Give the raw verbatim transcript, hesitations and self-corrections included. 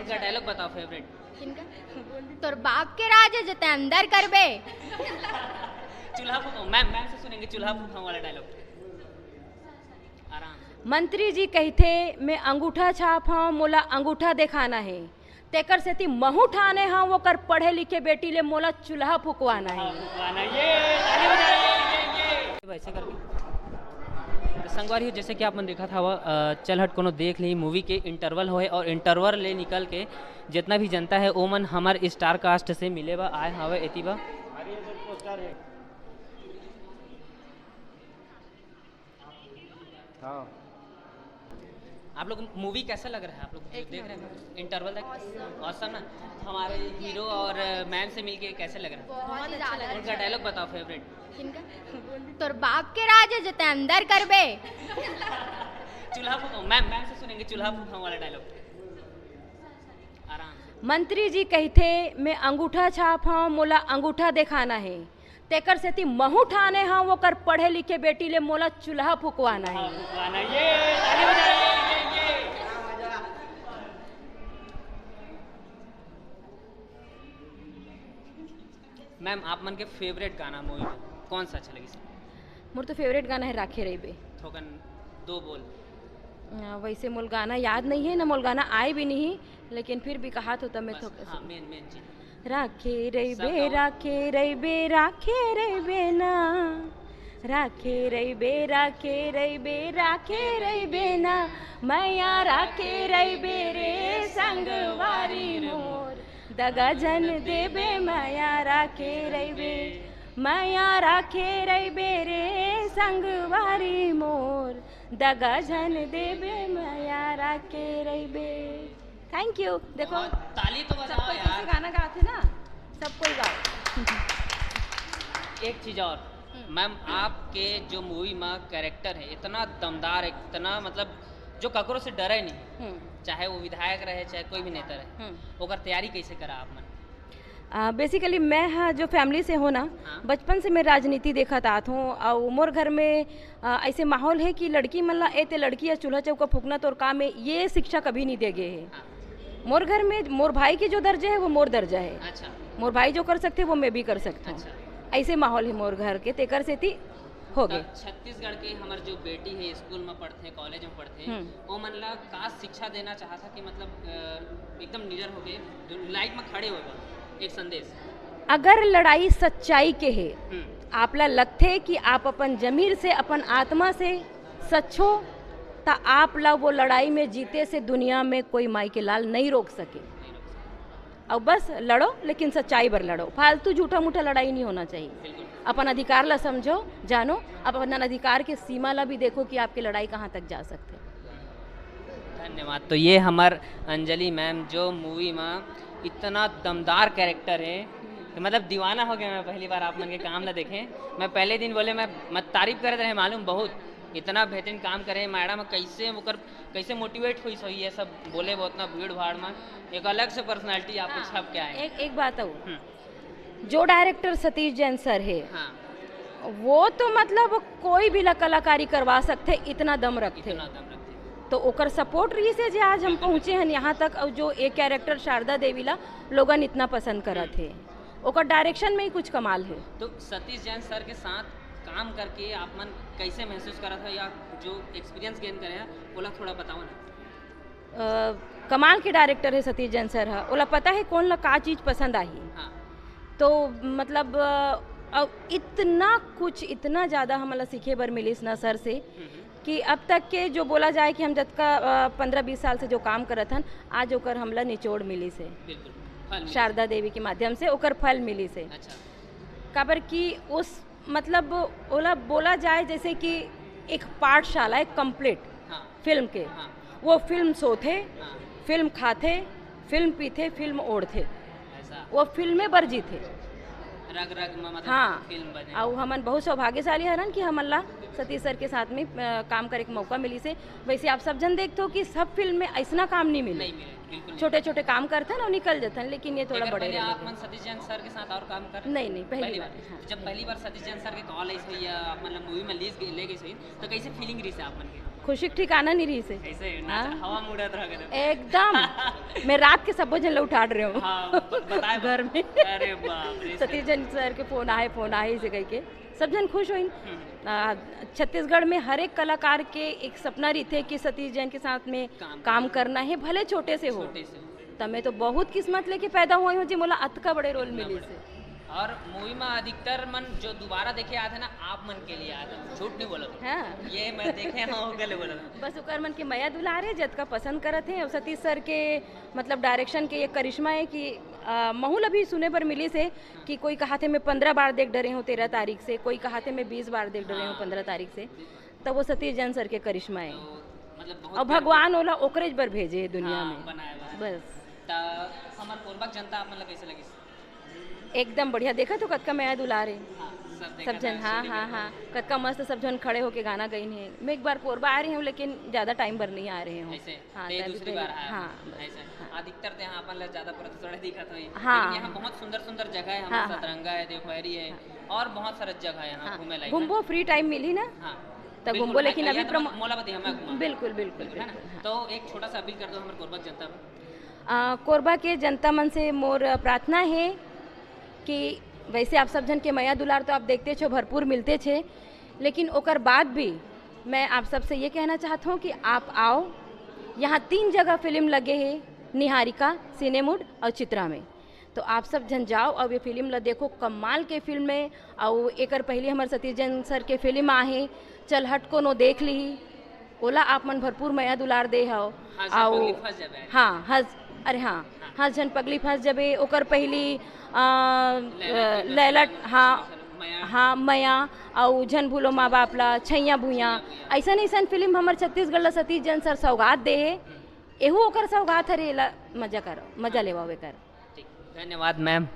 का डायलॉग बताओ फेवरेट। किनका? तोर बाप के राज है, जते अंदर करबे। चूल्हा फूको, मैम, मैम से सुनेंगे चूल्हा फूको वाला डायलॉग। आराम से। मंत्री जी कहिथे, मैं अंगूठा छाप हूँ, मोला अंगूठा दिखाना है। तेकर सेती महू ठाने हूँ, ओकर पढ़े लिखे बेटी ले मोला चूल्हा फुकवाना है। फुकवाना, ये, ताली बजाइए, ये, ये। वैसे करके। तो संगवारी हो, जैसे कि आप मन देखा था, वह, अ, चल हट कोनो देख ली मूवी के इंटरवल होए और इंटरवल ले निकल के जितना भी जनता है, ओमन हमर स्टार कास्ट से मिले बा आए हवे एती बा। हाँ। आप लोग मूवी कैसा लग रहा है? आप लोग जो देख रहे हैं इंटरवल तक, ऑसम ना। हमारे हीरो और मैम से मिलके कैसे लग रहा है? बहुत ही ज्यादा उनका डायलॉग बताओ फेवरेट। किनका? तोर बाप के राज है, जते अंदर करबे। चूल्हा फूको, मैम, मैम से सुनेंगे चूल्हा फूको वाला डायलॉग। आराम से। मंत्री जी कहिथे, मैं अंगूठा छाप हूँ, मोला अंगूठा दिखाना है। तेकर सेती महू ठाने हूँ, ओकर पढ़े लिखे बेटी ले मोला चूल्हा फुकवाना है। फुकवाना, ये, ताली बजाइए, ये, ये। मैम, आप मन के फेवरेट गाना मूवी में कौन सा अच्छा लगिस? मोर तो फेवरेट गाना है राखे रहिबे। थोकन दो बोल। अ, वैसे मोल गाना याद नहीं है ना, मोल गाना आए भी नहीं, लेकिन फिर भी कहा तो तब मैं बस, थोक हाँ, मेन मेन चीज। राखे रहिबे, सब गाओ। राखे रहिबे, राखे रहिबे ना। राखे रहिबे, राखे रहिबे, राखे रहिबे ना। मया राखे रहिबे रे संगवारी मोर। दगा झन देबे, मया राखे रहिबे। मया राखे रहिबे रे संगवारी मोर। दगा झन देबे, मया राखे रहिबे। Thank you. देखो, और ताली तो सब बजाओ कोई यार। कैसे गाना गाते ना, सब कोई गाओ। एक चीज और, मैम, आपके जो मूवी में कैरेक्टर है, इतना दमदार, इतना, मतलब, जो ककरो से डरे नहीं, हम्म, चाहे वो विधायक रहे, चाहे कोई भी नेता रहे, हम्म। ओकर तैयारी कैसे करा आप मन? बेसिकली मैं, हाँ, जो फैमिली से हो ना, हाँ। बचपन से मैं राजनीति देखत आत हूँ। और मोर घर में आ, ऐसे माहौल है कि लड़की मन ला ए ते लड़की या चूल्हा चौका फूकना तोर काम है, ये शिक्षा कभी नहीं दे गए है। हाँ। मोर घर में मोर भाई के जो दर्जा है, वो मोर दर्जा है। अच्छा। मोर भाई जो कर सकते, वो मैं भी कर सकता हूँ। अच्छा। ऐसे माहौल है मोर घर के, तेकर सेती हो गए। तब छत्तीसगढ़ के हमार जो बेटी है, स्कूल में पढ़ते हैं, कॉलेज में पढ़ते हैं, हम्म। वो मन ला का शिक्षा देना चाहता कि, मतलब, अ, एकदम निडर होके लाइफ में खड़े होगा, एक संदेश। अगर लड़ाई सच्चाई के है, हम्म। आप ला लगथे कि आप अपन जमीर से, अपन आत्मा से सच हो, त आप ला वो लड़ाई में जीते से दुनिया में कोई माई के लाल नहीं रोक सके। नहीं रोक सकते। और बस लड़ो, लेकिन सच्चाई बर लड़ो। फालतू झूठा मूठा लड़ाई नहीं होना चाहिए। बिल्कुल। अपन अधिकार ला समझो, जानो, अपन अधिकार के सीमा ला भी देखो कि आपकी लड़ाई कहाँ तक जा सकते। धन्यवाद। तो ये हमार अंजलि मैम, जो मूवी में इतना दमदार कैरेक्टर है कि, मतलब, दीवाना हो गया मैं पहली बार आप मन के काम ला देखे। मैं पहले दिन बोले, मैं मत तारीफ करत रहे, मालूम बहुत, इतना बेहतरीन काम करे मैडम, कैसे ओकर, कैसे मोटिवेट हुई सही ये सब बोले, बहुत ना भीड़ भाड़ में एक अलग से पर्सनालिटी आपको हाँ, छप के आए। एक, एक बात और, हम्म। जो डायरेक्टर सतीश जैन सर है, हाँ। वो तो, मतलब, कोई भी ला कलाकारी करवा सकते, इतना दम रखते। इतना दम रखते। तो ओकर सपोर्ट रही से जे आज हम पहुँचे हैं यहाँ तक। और जो एक कैरेक्टर शारदा देवी ला लोगन इतना पसंद करत है, ओकर डायरेक्शन में ही कुछ कमाल है। तो सतीश जैन सर के साथ काम करके आप मन कैसे महसूस करा था, या जो एक्सपीरियंस गेन करे हैं, ओला थोड़ा बताओ ना। अ, कमाल के डायरेक्टर है सतीश जैन सर हा, ओला पता है कौन ला का चीज़ पसंद आही। हाँ। तो, मतलब, अ, अब इतना कुछ, इतना ज़्यादा हमला सीखे बर मिलिस ना सर से, हम्म, हम्म। कि अब तक के जो बोला जाए कि हम जतका, अ, पंद्रह बीस साल से जो काम करत हन, आज ओकर हमला निचोड़ मिलिस है। बिल्कुल। फल मिल शारदा देवी के माध्यम से ओकर फल मिलिस है। अच्छा। काबर कि उस, मतलब, ओला बोला जाए जैसे कि एक पाठशाला, एक कंप्लीट हाँ। फिल्म के। हाँ। वो फिल्म सोथे, हाँ। फिल्म खाथे, फिल्म पीथे, फिल्म ओढ़थे, ऐसा। वो फिल्में बर जीथे। रग रग में, मतलब, हाँ। फिल्म बने। और हमन बहुत सौभाग्यशाली हरन कि हमन ला सतीश सर के साथ में, अ, काम करे के मौका मिलिस है। वैसे आप सब जन देखते हो कि सब फिल्म में ऐसना काम नहीं मिले। नहीं मिले, बिल्कुल नहीं। छोटे छोटे काम करथन और निकल जाथन, लेकिन ये थोड़ा एकर बड़े पहले रहे। आप मन सतीश जैन सर के साथ और काम कर? नहीं, नहीं, पहली बार, हाँ। जब पहली बार सतीश जैन सर के कॉल आई सही, आप, मतलब, मूवी में लीज ले गई सही, तो कैसे फीलिंग रही से आप मन के? खुशी के ठिकाना नहीं रही से। ऐसे नाच हाँ। हवा में उड़त रह गए। एकदम। मैं रात के सबो झन ला उठाड़ रहे हूँ। हाँ, ब- बताए घर में। अरे बाप रे। सतीश जैन सर के फोन आए, फोन आए इसे कह के सब झन खुश होइन। आ, छत्तीसगढ़ में हर एक कलाकार के एक सपना रहिथे कि सतीश जैन के साथ में काम काम करना है, भले छोटे से हो। छोटे से हो। त मैं तो बहुत किस्मत लेके पैदा हुई हूँ जी, मोला अतका बड़े रोल मिलिस हे। और मूवी में अधिकतर मन जो दोबारा देखे आते ना, आप मन के लिए आते हैं, झूठ नहीं बोला तुम। हाँ। ये मैं देखे हाँ, वो गले बोला था। बस ओकर मन के मया दुलार हे, जतका पसंद करत हे। और सतीश सर के मतलब डायरेक्शन के ये करिश्मा है कि आ, महू ल अभी सुने बर मिलिस हे कि कोई कहाथे मैं पंद्रह बार देख डरे हूँ तेरह तारीख से, कोई कहाथे मैं बीस बार देख डरे हूँ पंद्रह तारीख से। तब वो सतीश जैन सर के करिश्मा है। तो मतलब बहुत और भगवान ओला ओकरेज बर भेजे हे दुनिया हाँ, में। बनाए बार। बस। त हमार कोरबा के जनता आप मन ला कैसे लगिस? एकदम बढ़िया। देखा तो कतका मया दुलार हे हाँ, सब सब झन। हाँ, हाँ, हाँ। कतका मस्त सब झन खड़े होके गाना गइन हे। मैं एक बार कोरबा आ रही हूँ, लेकिन ज्यादा टाइम बर नहीं आ रही हूँ। ऐसे हाँ, ते तो अभी दूसरी तो- बार आया। हाँ। ऐसे हाँ। अधिकतर ते हाँ अपन ला ज्यादा पूरा थोड़ा दिखत होई। हाँ। लेकिन यहाँ बहुत सुंदर सुंदर जगह है, हाँ, हमारे हाँ। सतरंगा है, देवभैरी है और बहुत सारा जगह है यहाँ हाँ। घूमे लायक। घूमबो, फ्री टाइम मिली ना। हाँ। तो बिल्कुल, घूमबो, लेकिन हाँ, अभी यहाँ तो प्रमो- मोला बता, हमें घुमा। बिल्कुल, बिल्कुल, है ना? बिल्कुल, हाँ। तो एक छोटा सा अपील कर दो हमारे कोरबा जनता में। आ, कोरबा के जनता मन से मोर प्रार्थना है कि वैसे आप सब झन के मया दुलार तो आप देखते छो, भरपूर मिलते छे, लेकिन ओकर बाद भी मैं आप सबसे ये कहना चाहत हूँ कि आप आओ। यहाँ तीन जगह फिल्म लगे हे, निहारिका, सिनेमूड और चित्रा में। तो आप सब झन जाओ और ये फिल्म ला देखो, कमाल के फिल्म है। और एकर पहले हमारे सतीश जैन सर के फिल्म आहे चल हट कोनो देख ली, ओला आप मन भरपूर मया दुलार दे हव। हस आओ। पगली फंस जाबे। हाँ, हस अरे हाँ, हस झन पगली फंस जाबे। ओकर पहली आ, लैला, हाँ, मया। हाँ, मया, अउ झन भूलो माँ बाप ला, छैया भुइया, ऐसन ऐसन फिल्म हमर छत्तीसगढ़ ला सतीश जैन सर सौगात दे हे। एहू ओकर सौगात हरे, एला मजा करो, मजा लेवाओ एकर। ठीक, धन्यवाद मैम।